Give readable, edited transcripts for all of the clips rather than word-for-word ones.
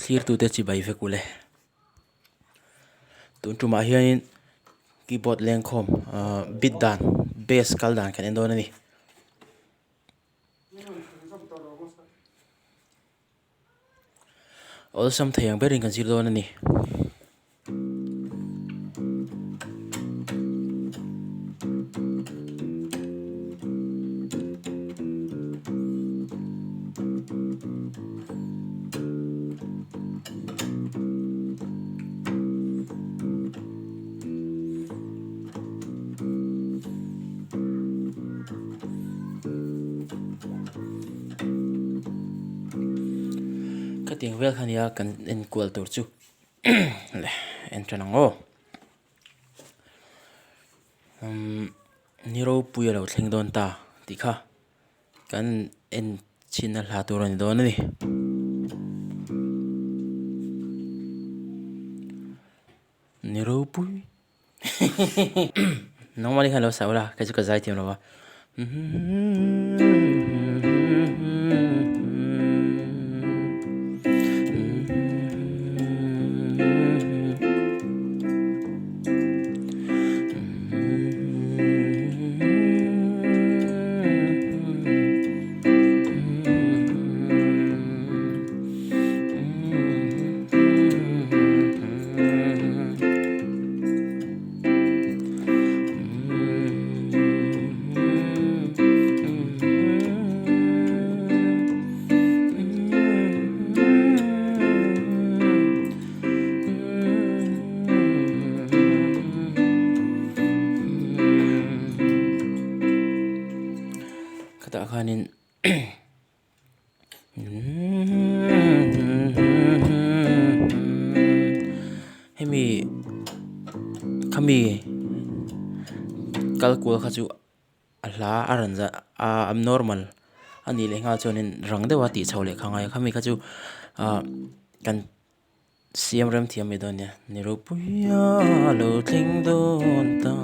Thlirtute chibai vek ule. Tun tumah hianin keyboard lengkhawm ahh bit dan bass kal dan kan en dawn a ni. Awlsam thei ang berin kan zir dawn a ni. Khatiang vel kha nia kan enkual tur chu le en tan ang aw umm ni ropui a lo thleng dawn ta tih kha kan en chhin a hla tur a ni dawn a ni. Ni ropui Nangmah ni khan lo sa ula kei chu ka zai thiam lo va. Khatah khanin Hemi khami kal kual kha chu a hla a rawn zah a abnormal a nih leh nghal chuanin rang deuha tih chhoh leh kha a ngai a khami kha chu ah kan siam rem thiam mai dawn nia ni ropui a lo thleng dawn ta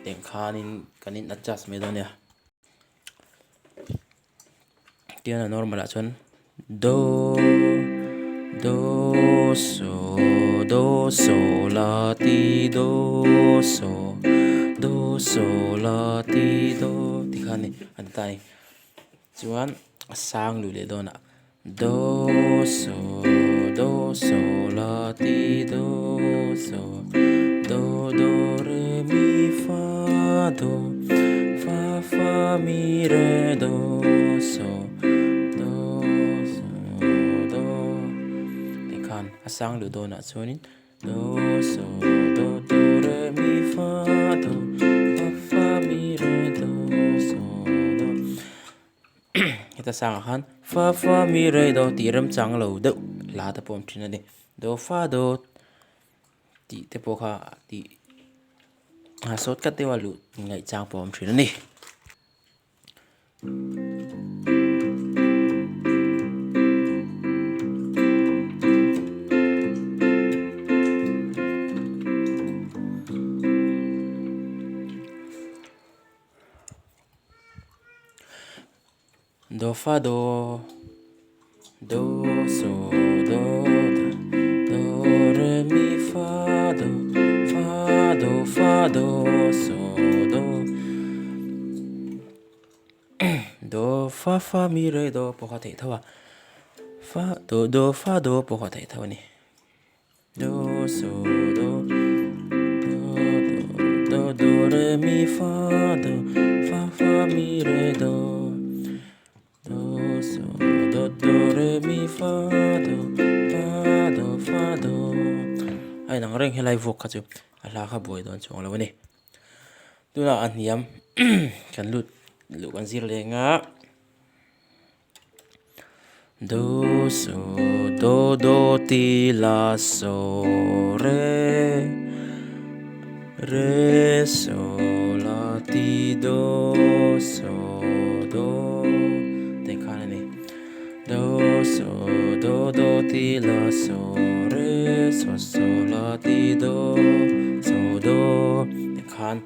tih khanin kan in adjust mai dawn nia. Tihian a normal ah chuan do do so do so la ti do so do so la ti do ti kha a ni a ni ta a ni chuan a sang lui leh dawn ah do so do so la ti do so do do re mi fa do fa fa mi re do so do so do tikhan a sang luh dawnah chuanin do so do do re mi fa do fa fa mi re do so do heta sangah khan fa fa mi re do tih remchang lo deuh hla te pawh a awm thin a ni do fa do tih te pawh kha tih a sawt tlat deuh a luh ngaih chang pawh a awm thin a ni. Do fa do do so do do do re mi fa do fa do fa do so do do fa fa mi re do pawh kha theih tho a fa do do fa do pawh kha theih tho a ni. Do so do do do do do re mi fa do fa fa mi re do do so do do re mi fa do fa do fa do a inang reng helai vuak kha chu a hla kha buai dawn chuang lo a ni tunah a hniam kan lut luh kan zir leng a. Do so do do ti la so re re so la ti do so do tih khan a ni do so do do ti la so re so so la ti do so do tih khan.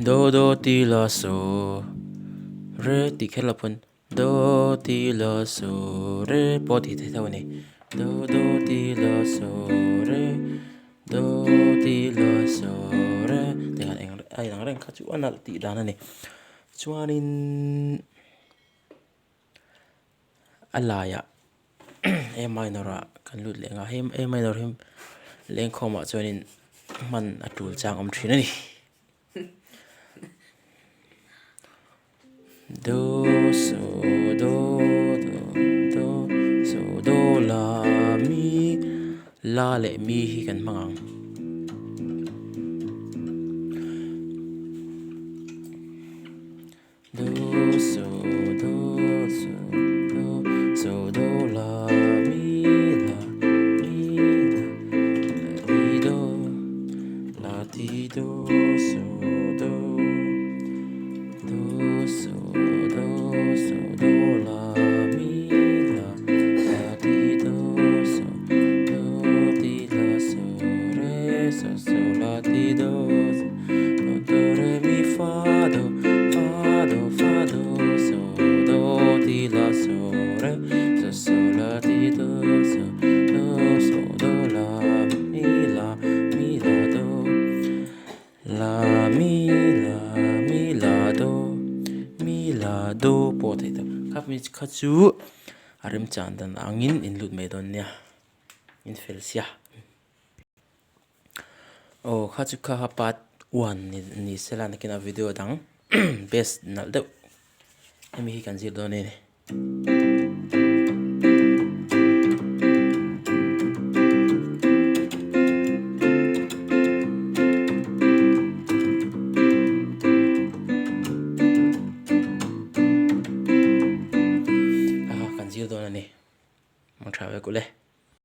Do do ti la so re tih kher lo pawn do ti la so re pawh tih theih tho a ni. Do do ti la so re do ti la so re tih khan eng a inang reng kha chu a nalh tih dan a ni. Chuanin a laiah A minor ah kan lut leh ang a, hei A minor hi lengkhawm ah chuanin hman a tul chang awm thin a ni. Do so do do do so do la mi la leh mi hi kan hmang ang. Do so do so do so do la mi la mi la la ti do la ti do so do do so do so do la mi la la ti do so do ti la so re so so la ti do so do do re mi fa do fa do fa do so do ti la so re so so la ti do so do so do la mi la mi la do la mi la mi la do mi la do pawh theih tawh kha mi kha chu a remchan dan angin in lut mai dawn nia in fel sia. Aw kha chu kha kha part one ni ni sela nakin a video dang best nalh deuh hemi hi kan zir dawn a ni. Kha kha kan zir dawn a ni. Mang tha ve kulh e.